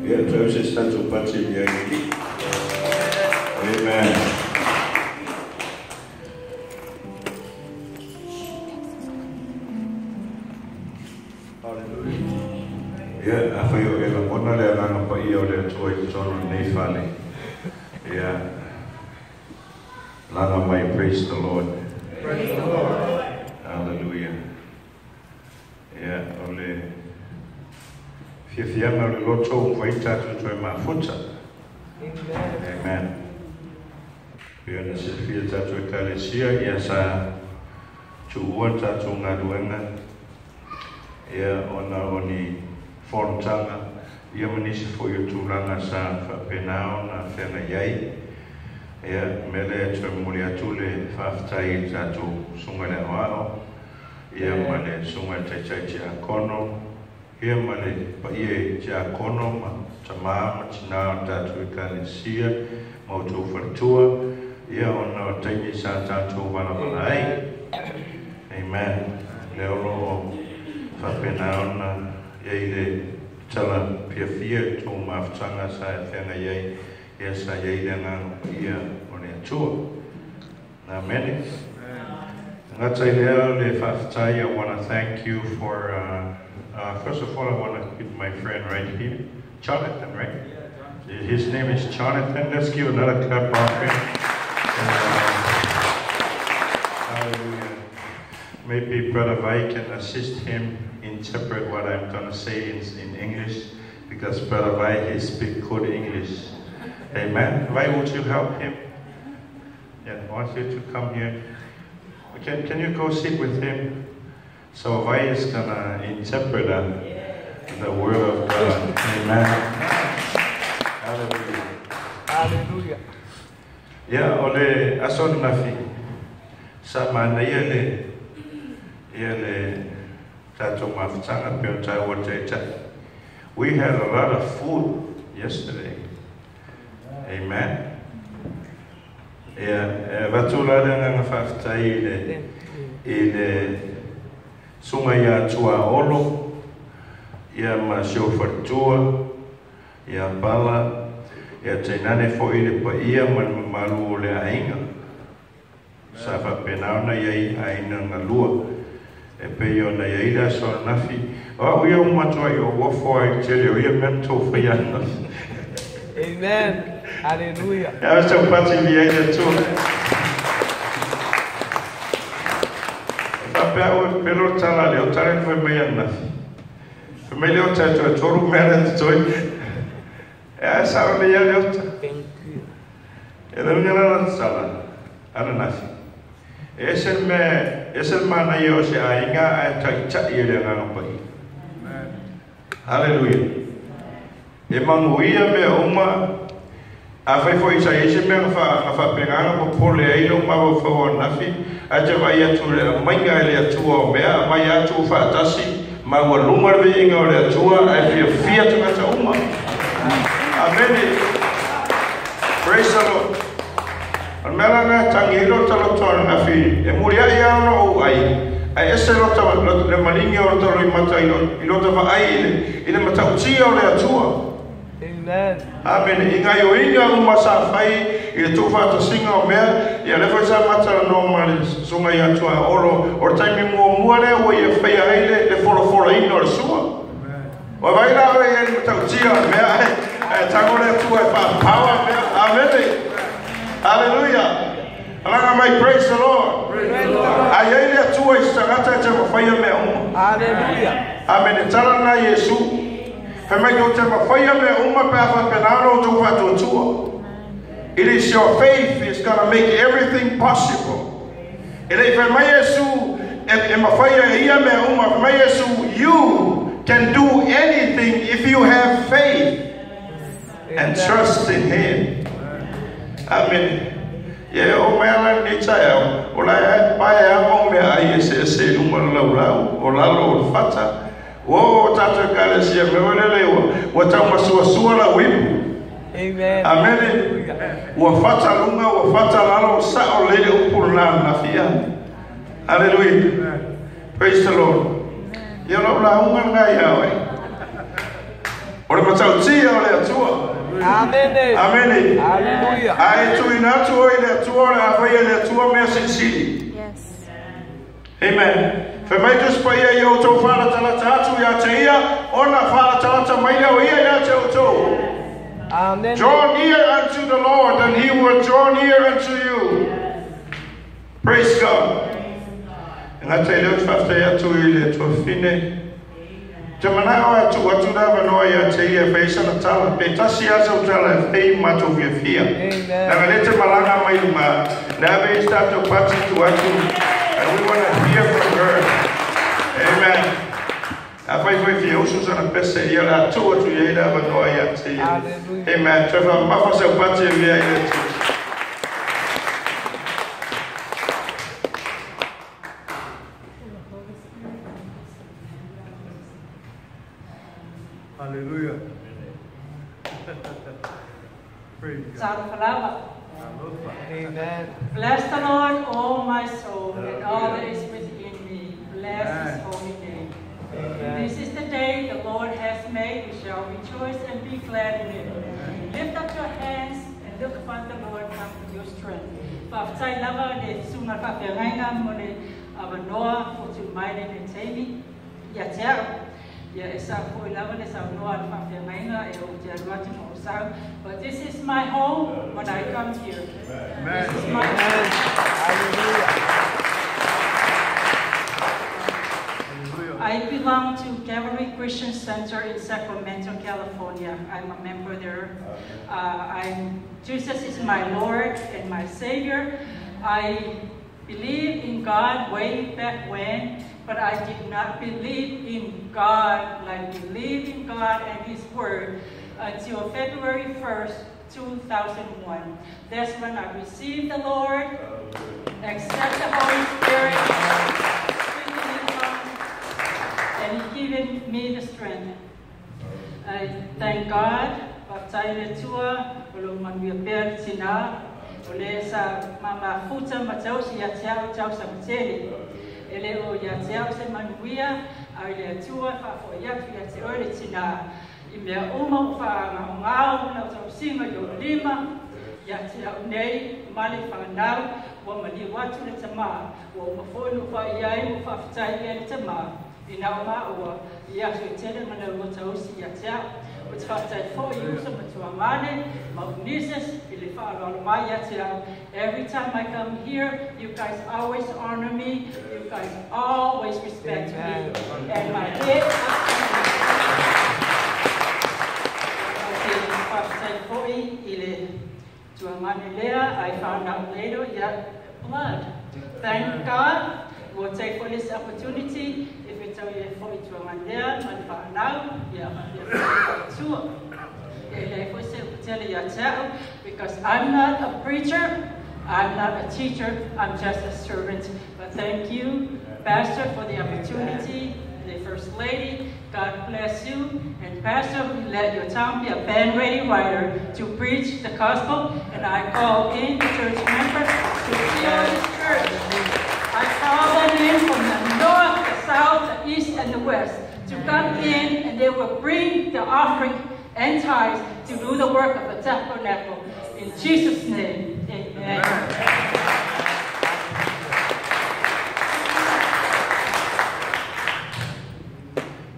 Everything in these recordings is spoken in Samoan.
Ia, toe se tatou pati i ai. Amen. Ia, afai o e lagona le agaga paia o le Atua i totonu o lenei fale, ia, laga mai, praise the Lord. Praise the Lord. Hallelujah. Ia, o le fiafiaga o le loto ua mafai tatou toe mafuta. Amen. Amen. Pei ona silafia tatou Ekalesia, ia sa tuua le tatou galuega, ia ona o ni fonotaga, ia ma nisi foi o tulaga sa faapena ona feagai ai. Ia, o le mea lea e toe momoli atu le faafetai i le tatou susuga i le aoao, ia ma le susuga i le taitai tiakono, ia ma le paia i tiakono ma tamā ma tinā o le tatou Ekalesia ma outou faletua, ia ona o taimi sa tatou valavala ai. Amen. Lea o lo o faapena ona i ai le tala fiafia i tou mafutaga sa e feagai ai, ia sa i ai le agaga paia o le Atua. Amene. Gata i lea le faafetai, I want to thank you for, first of all, I want to give my friend right here, Jonathan, right? His name is Jonathan. Let's give another clap offering. Hallelujah. Maybe Brother Vai can assist him interpret what I'm going to say in English, because Brother Vai, he speaks good English. Amen. Vai, would you help him? Yeah, I want you to come here. Can you go sit with him? So Vai is going to interpret the word of God. Amen. Hallelujah. Hallelujah. Ia, o le aso ananafi, sa manaia le ia le tatou mafutaga pei ona taua le taitai. We had a lot of food yesterday. Amen. Ia, e avatu la le agaga faafetai i le i le susuga ia Tuaolo, ia ma si ou faletua, ia Pala, ia tainane foi le paia ma le mamalu o le aiga. Sa faapena ona i ai aiga galua e pei ona i ai le aso ananafi. O au ia ua matuai ou ofo ai i le tele o ia mea na tou faia ananafi. Amen. Hallelujah. E ave sau pati i ai le Atua. E faapea au e pepelo le tala a le ota lea na fai mai ananafi. Fai mai le ota e toe tolu mea lea totoe. E a e sao lelei lava le ota. Thank you. E le uiga la lana tala ananafi. E ese le mea, e ese le manaia o se aiga ae taitai e le Agaga Paia. Haleluia. E manuia mea uma, afai foi sa i ai se mea na fa, na faapena ona popole ai lou mafaufau ananafi, ae te vaai atu i le aumaiga e le Atua o mea, aumai atu faatasi, maualuga le viiga o le Atua, ae fiafia tagata uma. Amene. Praise the Lord. O le mea la lena e tagi ai lota loto ananafi, e muliai lava ona ou ai, ae ese lota, le maligi o lota loimata i, i lota vaai i le, i le matautia o le Atua. Amen. Amene. I gaioiga uma sa fai i le tuufaatasiga o mea, ia lea foi sa matalanoa ma le susuga ia Tuaolo, o le taimi muamua lea ua ia faia ai le, le folafolaina o le sua. Ua vaai la oe i ai i le matautia o le mea, ae, ae tago le Atua e faapaoa mea. Amene. Haleluia. Alaga mai, praise the Lord. A i ai le Atua i se tagata e taumafaia mea uma. Hallelujah. Amene. Tala lena a Iesu. Fai mai tou te mafaia mea uma pe a faapena ona outou faatuatua. It is your faith is gonna make everything possible. E le i fai mai Iesu e, e mafaia e ia mea uma. Fai mai Iesu, you can do anything if you have faith and trust in Him. Amene. Ia e oo mai lava i lenei taeao, o la e pae lava mau meaai eseese i luga o le laulau, o lalo o le fata. Ua oo o tatou Ekalesia mea foi lele ua, ua tau masuasua lau ipu. Amen. Amene. Ua fata luga, ua fata lalo, sao lelei le upu lena ananafi. Hallelujah. Praise the Lord. Ia o lau lauga lena ia oe. O le matautia o le Atua. Amene. Amene. Hallelujah. Ae tuuina atu oe i le Atua o le a faia e le Atua mea silisili. Yes. Amen. Fai mai Tusi Paia ia outou faalatalata atu ia te ia, ona faalatalata mai lea o ia ia te outou. Amene. Draw near unto the Lord, and he will draw near unto you. Praise God. E gata i lea ou te faafetai atu i le tuafafine. Te manao e tuu atu le avanoa ia te ia e fai ai sana tala. Pe tasi lava sau tala e fai ma matou fiafia. Amen. Leaga lea e te malaga mai luga, le ave ai se tatou pati tuu atu. And we want to hear from her. Amen. Afai foi fia usu sana pese, ia o le a tuu atu i ai le avanoa ia te ia. Hallelujah. Amen. Toe faamamafa sau pati e avea ai le Atua. Hallelujah. Praise God. Talofa lava. Alofa. Amen. Bless the Lord, O my soul, and all that is within me. Bless his holy name. Amen. This is the day the Lord has made. We shall rejoice and be glad in it. Lift up your hands and look upon the Lord come with your strength. Faafetai lava le susuga faafeagaiga mo le avanoa fotu mai lenei taimi ia te au. Ia e sa fo'i lava le saunoa a le faafeagaiga e ou te alu atu ma ou sau. But this is my home when I come here. Amen. This is my home. Hallelujah. Hallelujah. I belong to Calvary Christian Center in Sacramento, California. I'm a member there. Jesus is my Lord and my Savior. I believe in God way back when, but I did not believe in God, like believe in God and His Word, until February 1st, 2001. That's when I received the Lord, accept the Holy Spirit, and He given me the strength. I thank God. Faafetai le Atua, o lo manuia pea le tina, o le sa mamafuta ma tausi ia te au tausaga tele. E le o ia te au se manuia, a i le Atua faafoi atu ia te oe le tina. I mea uma o whaangaongao, lau tausiga i o lima, ia te au nei, ma le whanau, ua maliu atu le tamā, ua uma foi no whai ai, ua faafetai ia le tamā. I nā o maua, i aso i tele ma lau tausi ia te au. O te faafetai foi i uso matua mane, ma unises, i le whaaloalo mai ia te au. Every time I come here, you guys always honor me, you guys always respect me. Amen. And my head up. Faafetai foi i le tuangane lea, I found out later, yeah, blood. Thank God, we'll take for this opportunity. If it's a foi tuangane lea, ma le whanau, ia tua. E le foi se upatele ia te au, because I'm not a preacher, I'm not a teacher, I'm just a servant. But thank you, Pastor, for the opportunity, the First Lady, God bless you. And Pastor, let your tongue be a band ready writer to preach the gospel. And I call in the church members to fill this church. I call them in from the north, the south, the east, and the west to come in, and they will bring the offering and tithes to do the work of the tabernacle. In Jesus' name, amen.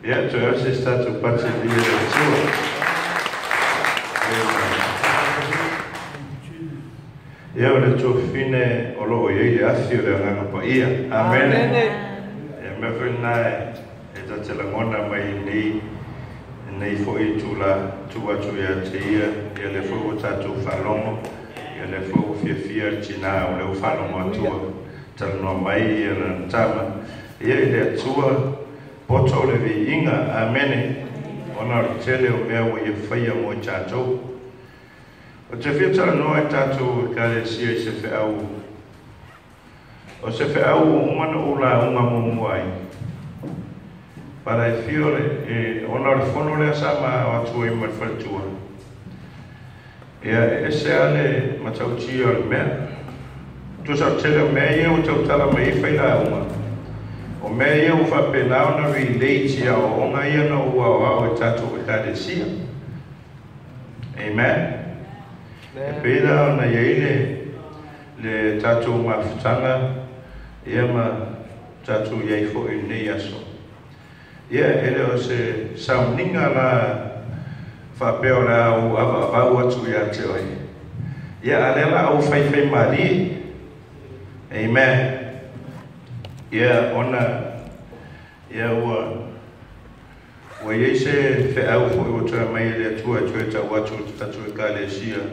Ia, toe ave se isi tatou pati e viia le Atua. Ia, o le tuafafine o lo o i ai le afi o le Agaga Paia. Amene. Amene. Ia, mea foi lena e ta te lagona mai nei nei foi itula tuu atu ia te ia, ia lea foi ua tatou faalogo, ia lea foi ua fiafia le tina o lea ua faalogo atua talanoa mai ia lana tama. Ia i le Atua poto o le viiga. Amene. Ona o le tele o mea ua ia faia mo i tatou. O te fia talanoa i tatou ekalesia i se feau. O se feau ua uma ona ou lauga muamua ai. Pala e fia o le, e, ona o le fono lea sa ma o atu ai ma le faletua. Ia, e ese lava le matautia o le mea. Tusa o le tele o mea ia ua tautala mai ai failauga. O mea ia ua faapena ona relate i aoaoga ia na ou aoao i tatou Ekalesia. Amen. E pei la ona i ai le le tatou mafutaga ia ma tatou i ai foi i lenei aso. Ia, e le o se sauniga la faapea o le a ou avaavau atu ia te oe. Ia, a o lea o le a ou faifaimalie. Amen. Ia, ona, ia ua, ua i ai se feau foi ua toe aumai e le Atua e toe tau atu i le tatou Ekalesia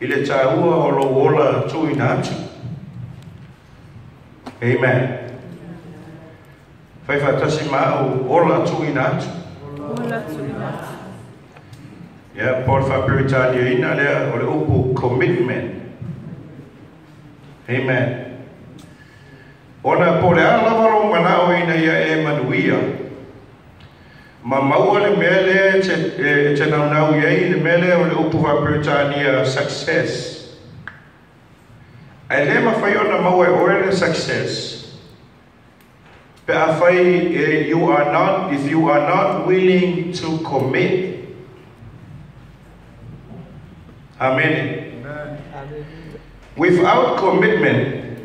i le taua o lou ola tuuina atu. Amen. Fai faatasi ma au, ola tuuina atu. Ola tuuina atu. Ia, po o le faa-Peretaniaina lea o le upu commitment. Amen. Ona po o le a lava lou manao ina ia e manuia, ma maua le mea lea e te, e te naunau i ai, le mea lea o le upu faa-Peretania success. Ae le mafai ona maua e oe le success pe afai you are not, if you are not willing to commit. Amen. Without commitment,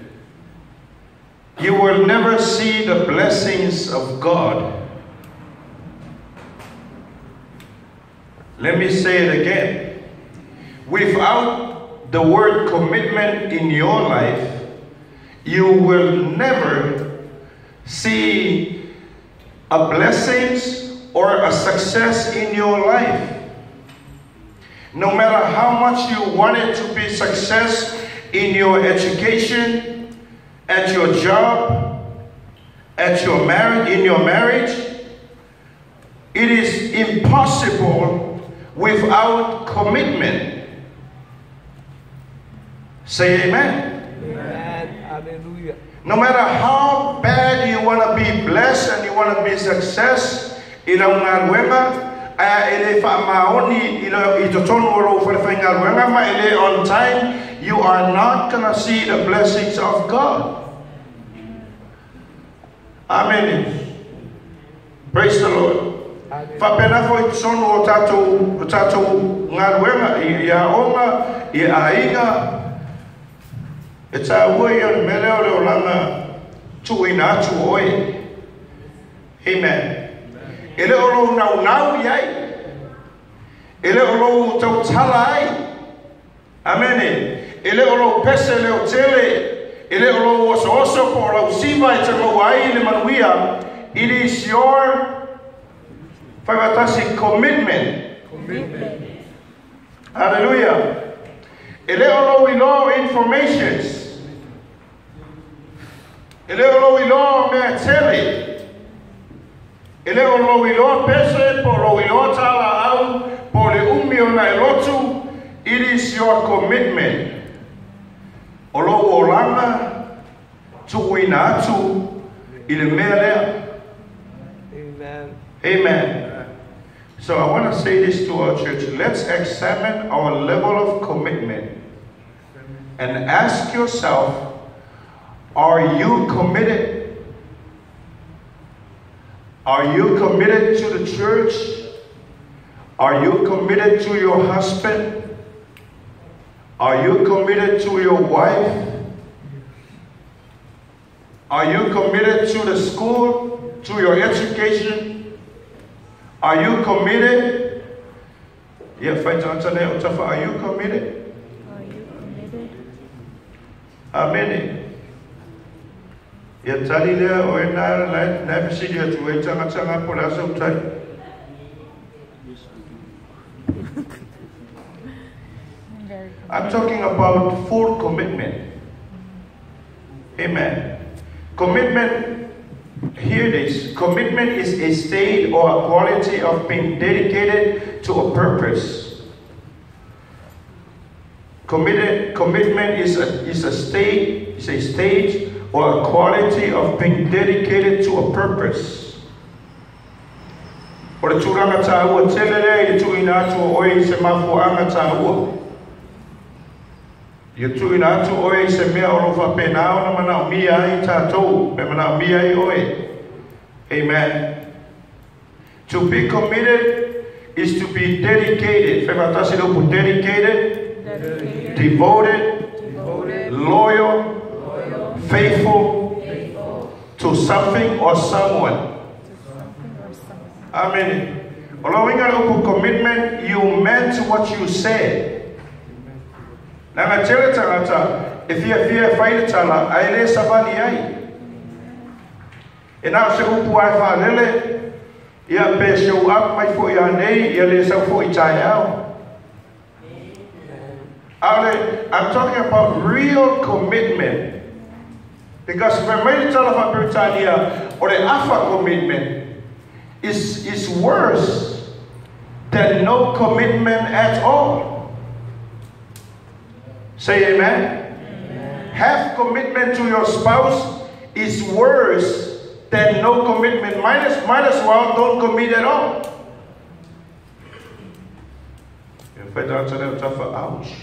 you will never see the blessings of God. Let me say it again. Without the word commitment in your life, you will never see a blessings or a success in your life. No matter how much you want it to be success in your education, at your job, at your marriage, in your marriage, it is impossible without commitment. Say amen. Amen. Hallelujah. No matter how bad you want to be blessed and you want to be success i lau galuega, ae e le faamaoni i, lo, i totonu o lou falefaigaluega ma e le on time, you are not gonna see the blessings of God. Amen. Praise the Lord. Faapena foi i totonu o tatou, o tatou galuega i, i aoga, i aiga. E taua ia o le mea lea o le olaga tuuina atu o oe. Amen. E le o lou naunau i ai. E le o lou tautala ai. Amene. E le o lou pese leotele. E le o lou osooso po o lau siva e te maua ai le manuia. It is your faifaatasi commitment. Commitment. Hallelujah. E le o lou iloa o informations. E le o lou iloa o mea tele. E le o lou iloa pese po o lou iloa talaau po o le umi ona e lotu. It is your commitment. O lou olaga tuuina atu i le mea lea. Amen. Amen. So I want to say this to our church. Let's examine our level of commitment and ask yourself, are you committed? Are you committed to the church? Are you committed to your husband? Are you committed to your wife? Are you committed to the school, to your education? Are you committed? Ia, fai tagata lea o tafa, are you committed? Are you committed? Amene. Ia tali lea o e nā la e fesili atu ai tagata po o le a sau tali. Very I'm talking about full commitment. Amen. Commitment, here it is. Commitment is a state or a quality of being dedicated to a purpose. Commitment is a state, is a state or a quality of being dedicated to a purpose. O le tulaga taua tele lea i le tuuina atu o oe i se mafuaaga taua. Ia tuuina atu oe i se mea o lo o faapena ona manaomia ai tatou, pe manaomia ai oe. Amen. To be committed is to be dedicated. Fai faatasi le upu dedicated, Dedicated. devoted, Devoted. loyal, Loyal. faithful Faithful. to something or someone. To something or someone. Amen. O le uiga o le upu commitment, you meant what you said. Leaga tele tagata e fiafia e fai le tala ae le savali ai. E na o se upu lava e faalele, ia pe show up mai foi anei, ia le sau foi taeao. Ale, I'm talking about real commitment. Because fai mai le tala faa-Peretania, o le afa commitment is worse than no commitment at all. Say amen. Amen. Half commitment to your spouse is worse than no commitment. Might as well don't commit at all. If I don't tell them, ouch.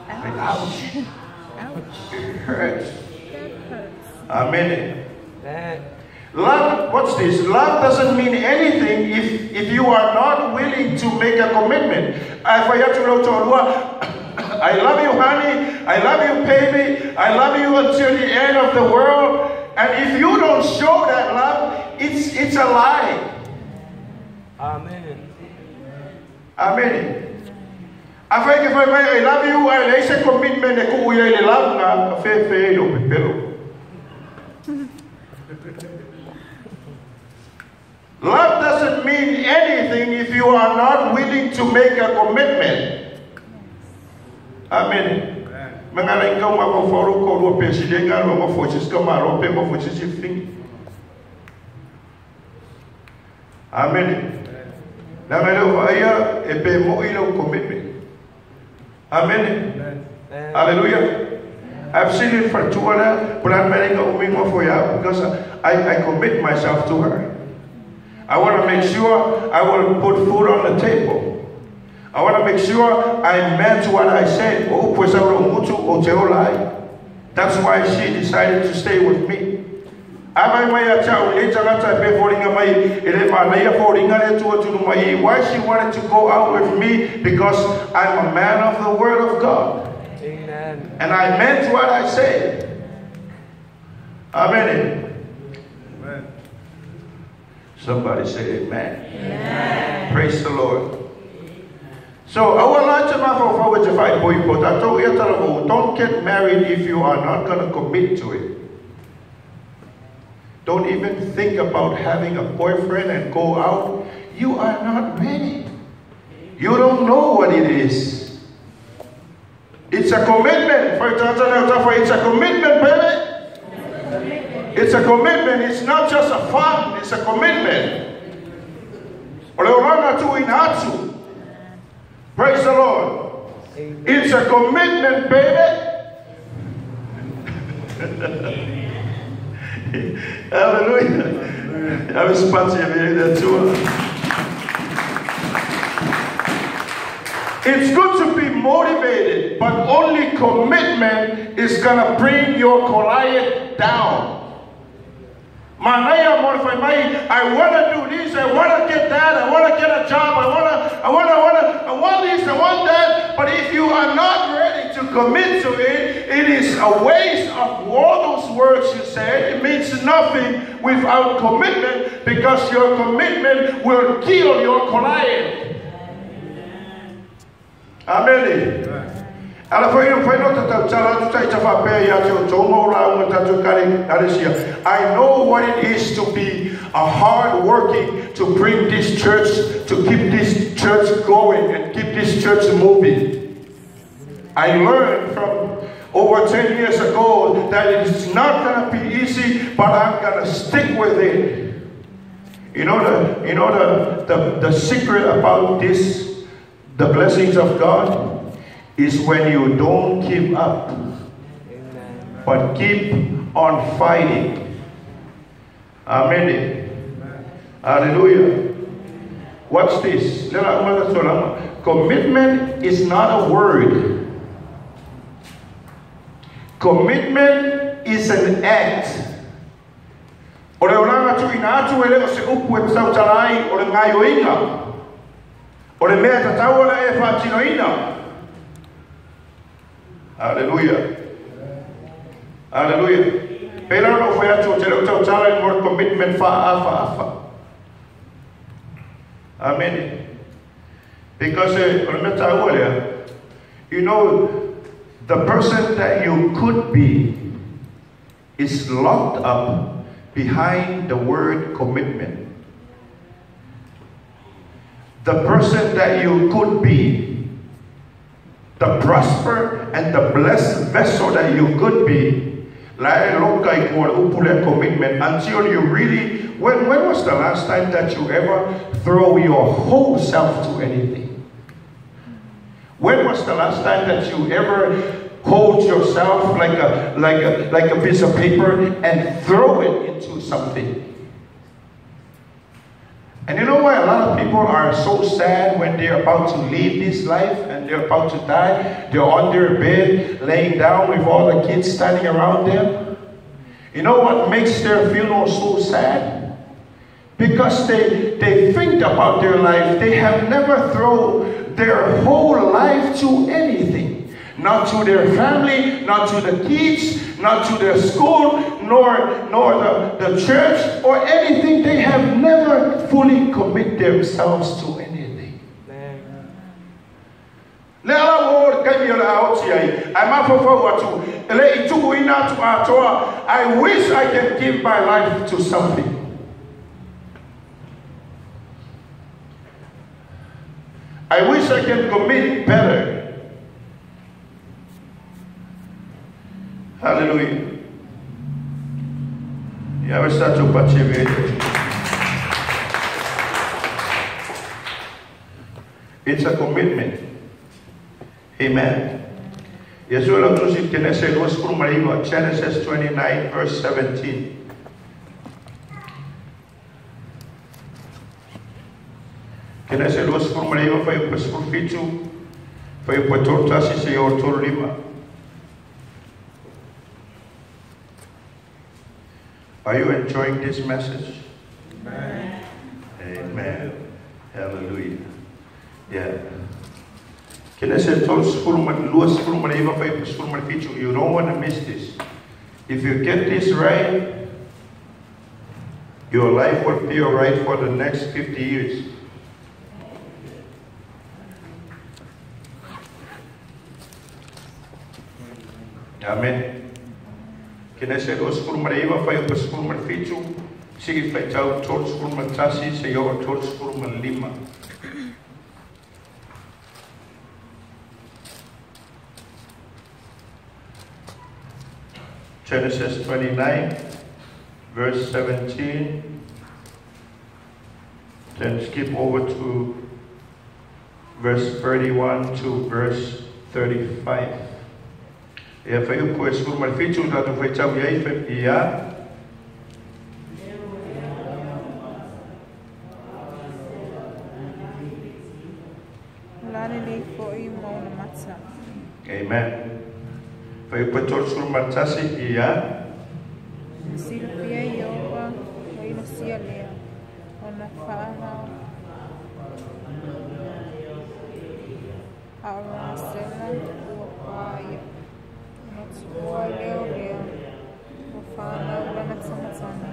Ouch. Ouch. It hurts. That hurts. Amen. Amen. Love, what's this? Love doesn't mean anything if you are not willing to make a commitment. I love you, honey. I love you, baby. I love you until the end of the world. And if you don't show that love, it's a lie. Amen. Amen. I love you, I lay a commitment. I love na fe fe lo pepelo. Love doesn't mean anything if you are not willing to make a commitment. Amen. Mangala inga uma ko foro ko ro presidente ro mo fosis ka maro pe mo fosis fing. Amen. Na melo aia e pe mo ilo commitment. Amen. Amen. Hallelujah. I've seen it for 2 hours, but I'm marrying a woman for you because I commit myself to her. I want to make sure I will put food on the table. I want to make sure I meant what I said. That's why she decided to stay with me. Why she wanted to go out with me? Because I'm a man of the word of God. Amen. And I meant what I said. Amen. Amen. Somebody say amen. Amen. Praise the Lord. So, our large amount of don't get married if you are not going to commit to it. Don't even think about having a boyfriend and go out. You are not ready. You don't know what it is. It's a commitment. It's a commitment, baby. It's a commitment. It's not just a fun. It's a commitment. Praise the Lord. Amen. It's a commitment, baby. Hallelujah. I was there too. It's good to be motivated, but only commitment is going to bring your Goliath down. I want to do this, I want to get that, I want to get a job, I want this, I want that. But if you are not ready to commit to it, it is a waste of all those words you said. It means nothing without commitment, because your commitment will kill your Goliath. Amen. I know what it is to be a hard working to bring this church, to keep this church going and keep this church moving. I learned from over 10 years ago that it's not going to be easy, but I'm going to stick with it. You know the secret about this, the blessings of God, is when you don't give up, Amen. But keep on fighting. Amen. Amen. Hallelujah. Watch this. Commitment is not a word. Commitment is an act. O le olaga tuuina atu e le o se upu e tautala ai o le gaioiga. O le mea tatau ona e faatinoina. Hallelujah. Hallelujah. Pei la ona ou fai atu ou te le o tautala i le word commitment faaafaafa. Amene. Because o le mea taua lea, you know, the person that you could be is locked up behind the word commitment. The person that you could be, the prosper and the blessed vessel that you could be, la e loka i kua le upu lea commitment until you really, when was the last time that you ever throw your whole self to anything? When was the last time that you ever hold yourself like a piece of paper and throw it into something? And you know why a lot of people are so sad when they're about to leave this life and they're about to die? They're on their bed, laying down with all the kids standing around them. You know what makes their funeral so sad? Because they think about their life. They have never thrown their whole life to anything. Not to their family, not to the kids, not to their school, nor the church or anything. They have never fully commit themselves to anything. Le ala o kaimi o le aoti ai, ai mafafau atu, le i tuku ina atu atoa, I wish I can give my life to something. I wish I can commit better. Hallelujah. It's a commitment. Amen. Genesis 29 verse 17. Kenese 29 fai o 17 fai o 31 se o 35. Are you enjoying this message? Amen. Amen. Hallelujah. Yeah. Kenese 29 fai o 17. You don't want to miss this. If you get this right, your life will be all right for the next 50 years. Amen. Kenese 29 fai o 17, sigi fai tau 31 se o 35. Genesis 29 verse 17. Then skip over to verse 31 to verse 35. Ia fai upu e 17 tātou fai tau iai fai ia. Lani nei foi mauna mata. Amen. Fai upu e 31 ia. Silvia Iova o inosia lea. Ona whaanau. A ona sela ua pāia. Tua leo lea, o whanau lana tamatane,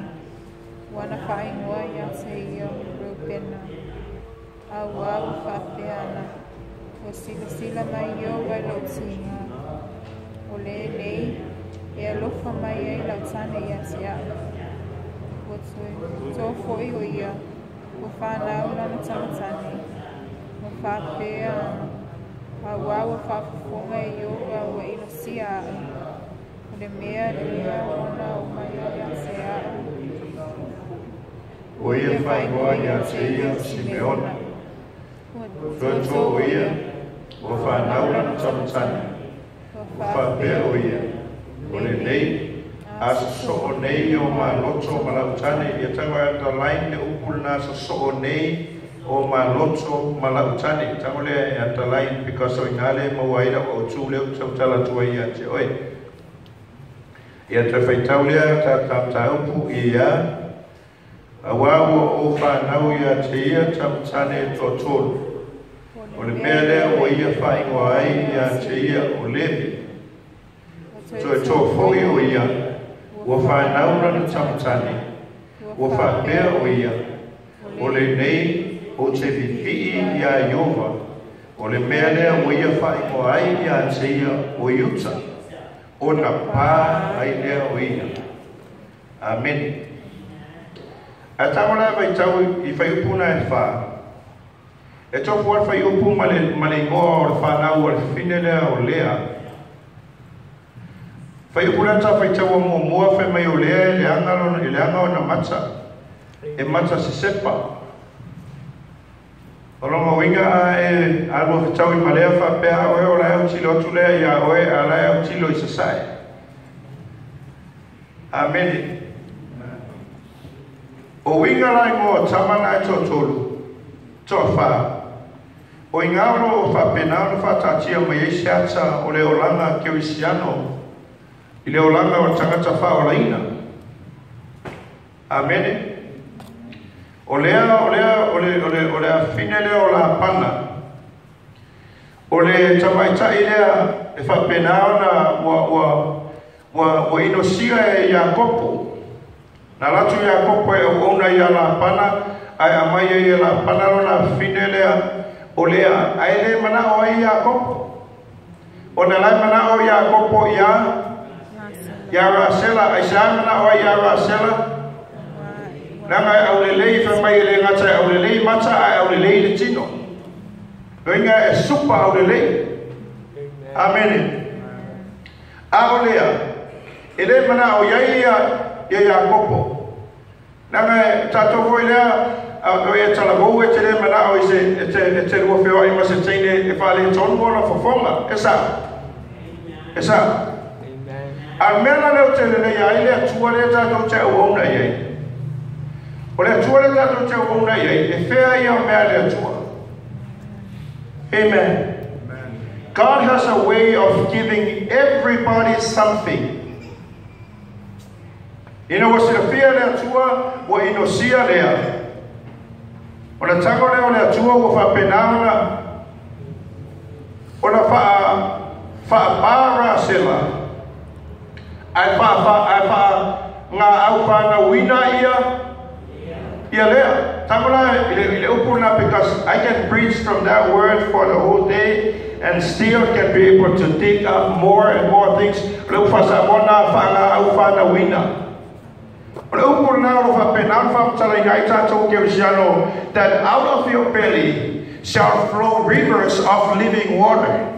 wana whaingoa ia te ia Rupena, a wau whaapeana, o silasila mai o vai lau tinga, o le lei, e alofa mai ai lau tane ia te au. O tō foi o ia, o whanau lana tamatane, o whaapeana, a wau whaafofonga i o ua inosia au. O le mea lea ona o mai ia te au. O ia whaingoa ia te ia Simeona. Tuatua o ia, o whanau lana tamatane. O whaapea o ia, o le nei, a sosoo nei o maloto malautane. Ia tango e underline le upu lena sosoo nei o maloto malautane. Tango le underline because o ina le maua ai lau autu leo tautala tua ia te oe. Ia toe faitau lea ta upu ia auā ua ou fanau ia te ia tama e toatolu. O le mea lea ua ia faaigoa ai ia te ia o Levi. Toe toa foi o ia, ua fanau lana tama tane, ua faapea o ia, o lenei ou te pipii ia Iofa. O le mea lea ua ia faaigoa ai ia te ia o Iuta. Ona pā ai lea o ia. Amene. A tago la vai tau i fuaiupu na e 4. E tofu al fuaiupu ma le igoa o le fanau o le fafine lea o Lea. Fuaiupu lea ta faitau muamua fai mai o Lea e leaga lona e leaga ona mata. E mata sesepa. O lona uiga a e alua fetau i malea faapea oe o la e autilo atu lea ia oe a la e autilo i sasae. Amene. O uiga la igoa tama na e toatolu, toafa. O iga o lo o faapena ona faataatia mai ai se ata o le olaga kerisiano i le olaga o le tagata faaolaina. Amene. O lea, o lea, o le afine lea o Lapana. O le tamaitai lea e faapena ona ua inosia e Iakopo. Na latu Iakopo e auauna ia Lapana, ae aumai ai e Lapana lona afine lea o Lea, ae le manao ai Iakopo. Ona lae manao Iakopo ia Rasela, ai sa manao ai ia Rasela. Leaga e aulelei fai mai e le gata e aulelei mata ae aulelei le tino. Loiga e supa aulelei. Amene. A o lea, e le manao iai ia Iakopo. Leaga e tatou foi lea, o e talavou e te le manao i se e te lua feoai ma se teine e faaletonu ona fofoga. E sa. E sa. A mea la leo te lelei ai le Atua lea tatou te auauna i ai. O le Atua le tatou te auauna i ai, e fea ia o mea le Atua. Amen. God has a way of giving everybody something. Ina ua silafia le Atua ua inosia lea. O le tago lea o le Atua ua faapena ona faapā Rasela. Ae faa ngā au whānauina ia lea. Tago la i le upu na, because I can preach from that word for the whole day and still can be able to dig up more and more things. Le ufa sa mona wha ngā au whānauina. O le upu na o lo faapena ona faamatalaina ai tatou kerisiano, that out of your belly shall flow rivers of living water.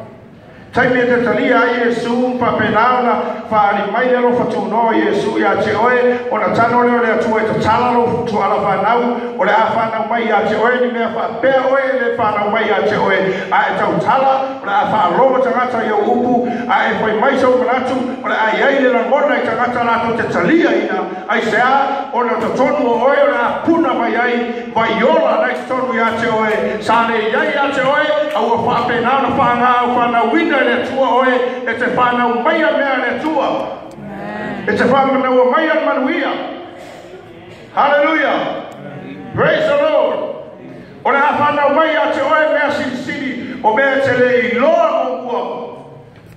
Taimi e te talia ai Iesu faapena ona faali mai le alofa tunoa Iesu ia te oe, ona tano lea o le Atua e tatala lou tuala fanau, o le a fanau mai ia te oe ni mea faapea oe le fanau mai ia te oe, a e tautala, o le a faalogo tagata i au upu, a e fai mai sau manatu, o le a iai le lagona i tagata latou te talia ina, ai se a, ona totonu o oe o le a puna mai ai, vaiola nai totonu ia te oe, sa le iai ia te oe, a ua faapena ona faagā au fanauina e le Atua oe, e te whanau mai a mea le Atua. E te whamanaua mai a manuia. Hallelujah. Praise the Lord. O le a whanau mai a te oe mea silisili, o mea te le iloa muamua.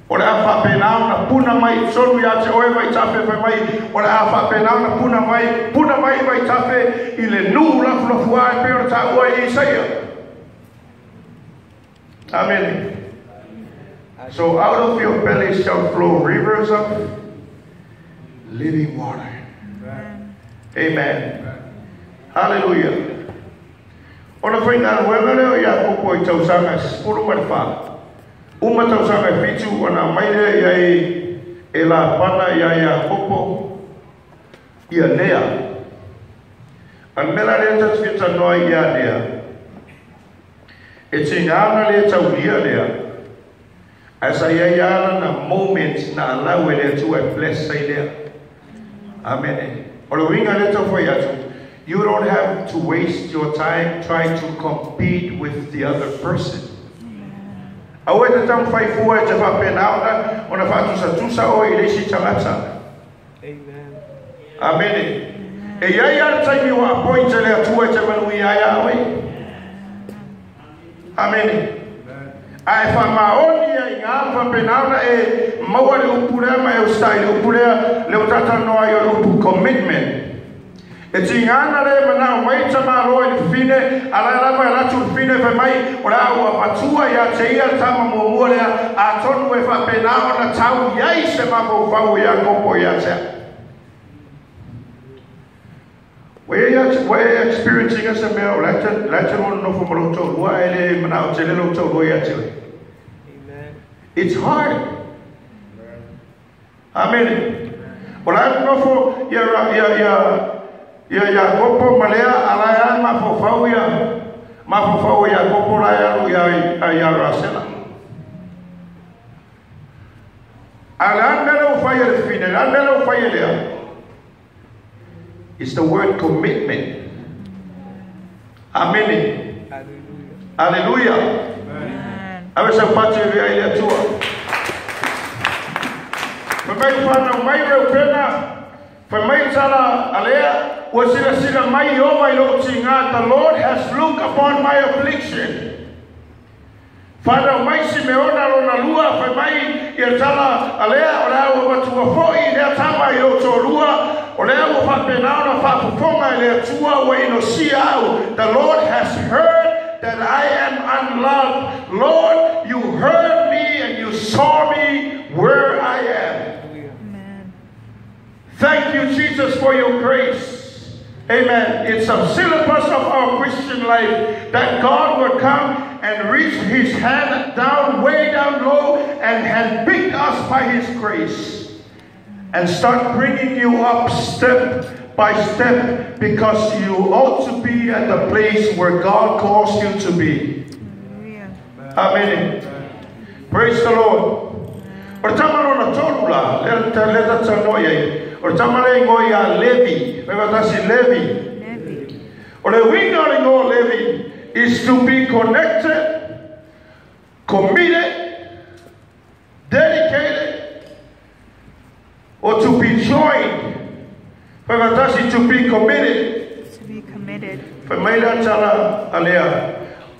O le a faapena ona puna mai tonu ia te oe vaitafe fai mai, o le a faapena ona puna mai vaitafe i le nuu lafulafua e pei ona taua i Isaia. Amen. So out of your belly shall flow rivers of living water. Amen. Hallelujah. Ona faigaluega lea o Iakopo i tausaga 14. Uma tausaga e 7 ona mai lea i ai e Lapana ia Iakopo ia Lea. A le mea la lea ta te fia talanoa ia Lea. E tigā ona le taulia lea. Ae sa iai ala na moment na allow e le Atua e bless ai lea. Amen. O le uiga lea tau fai atu. You don't have to waste your time trying to compete with the other person. Aua e te taumafai fua e te faapena ona faatusatusa oe i le isi tagata. Amen. Amene. E iai a le taimi ua appoint e le Atua e te manuia ai a oe. Amene. A e faamaoni ai i gā faapena ona e maua le upu lea ma e usitai i le upu lea, lea ua talatalanoa ai o le upu commitment. E tiga ana le manao mai tamāloa i le fafine, a la e lava e alu atu le fafine fai mai, O le a ou avatua ia te ia le tama muamua lea, atonu e faapena ona tau i ai se mafaufau o Iakopo ia te au. Ua i ai ua e experience ina se mea o la e la e te lua nonofo ma lou toalua ae le manao tele lou toalua ia te oe? It's hard. Amene. O la e nonofo ia ia ia ia Iakopo ma Lea, a la e lava mafaufau ia mafaufau o Iakopo la e alu ia ia Rasela. A le a le mea lea ua fai e le fafine, le a le mea lea ua fai e Lea? It's the word commitment. Amene. Aleluia. Ave sau pati e avea ai le Atua. Fai mai ua fanau mai Reupena, fai mai le tala a Lea, ua silasila mai Ieova i lou tiga, the Lord has looked upon my affliction. Fanau mai Simeona lona lua, fai mai ia tala a Lea, o le a ua matua foi lea tama i lou toalua, o lea ua faapena ona faafofoga e le Atua ua inosia au, the Lord has heard that I am unloved, Lord, you heard me and you saw me where I am. Thank you Jesus for your grace. Amen. It's a syllabus of our Christian life that God will come and reach his hand down, way down low, and handpick us by his grace and start bringing you up step by step because you ought to be at the place where God calls you to be. Amen. Praise the Lord. O le tama lona tolu la, lea lea ta talanoa i ai, o le tama lea ingoa ia Levi, fai faatasi Levi. O le uiga o le ingoa o Levi is to be connected, committed, dedicated, or to be joined. Fai faatasi to be committed. To be committed. Fai mai la tala a Lea,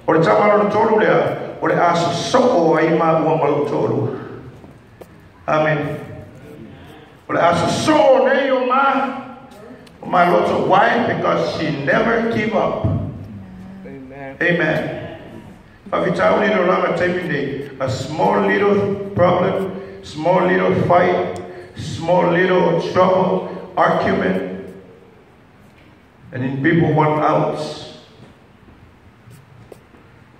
o le tama lona tolu lea, o le a sosoo ai maua ma lou toalua. Amen. O le a sosoo nei o ma, o ma loto. Why? Because she never give up. Amen. Amen. Faafitauli le olaga taimi nei, a small little problem, small little fight, small little trouble, argument, and then people want out.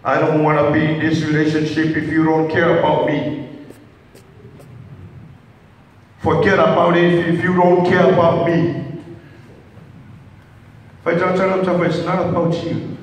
I don't want to be in this relationship if you don't care about me. Forget about it if you don't care about me. It's not about you.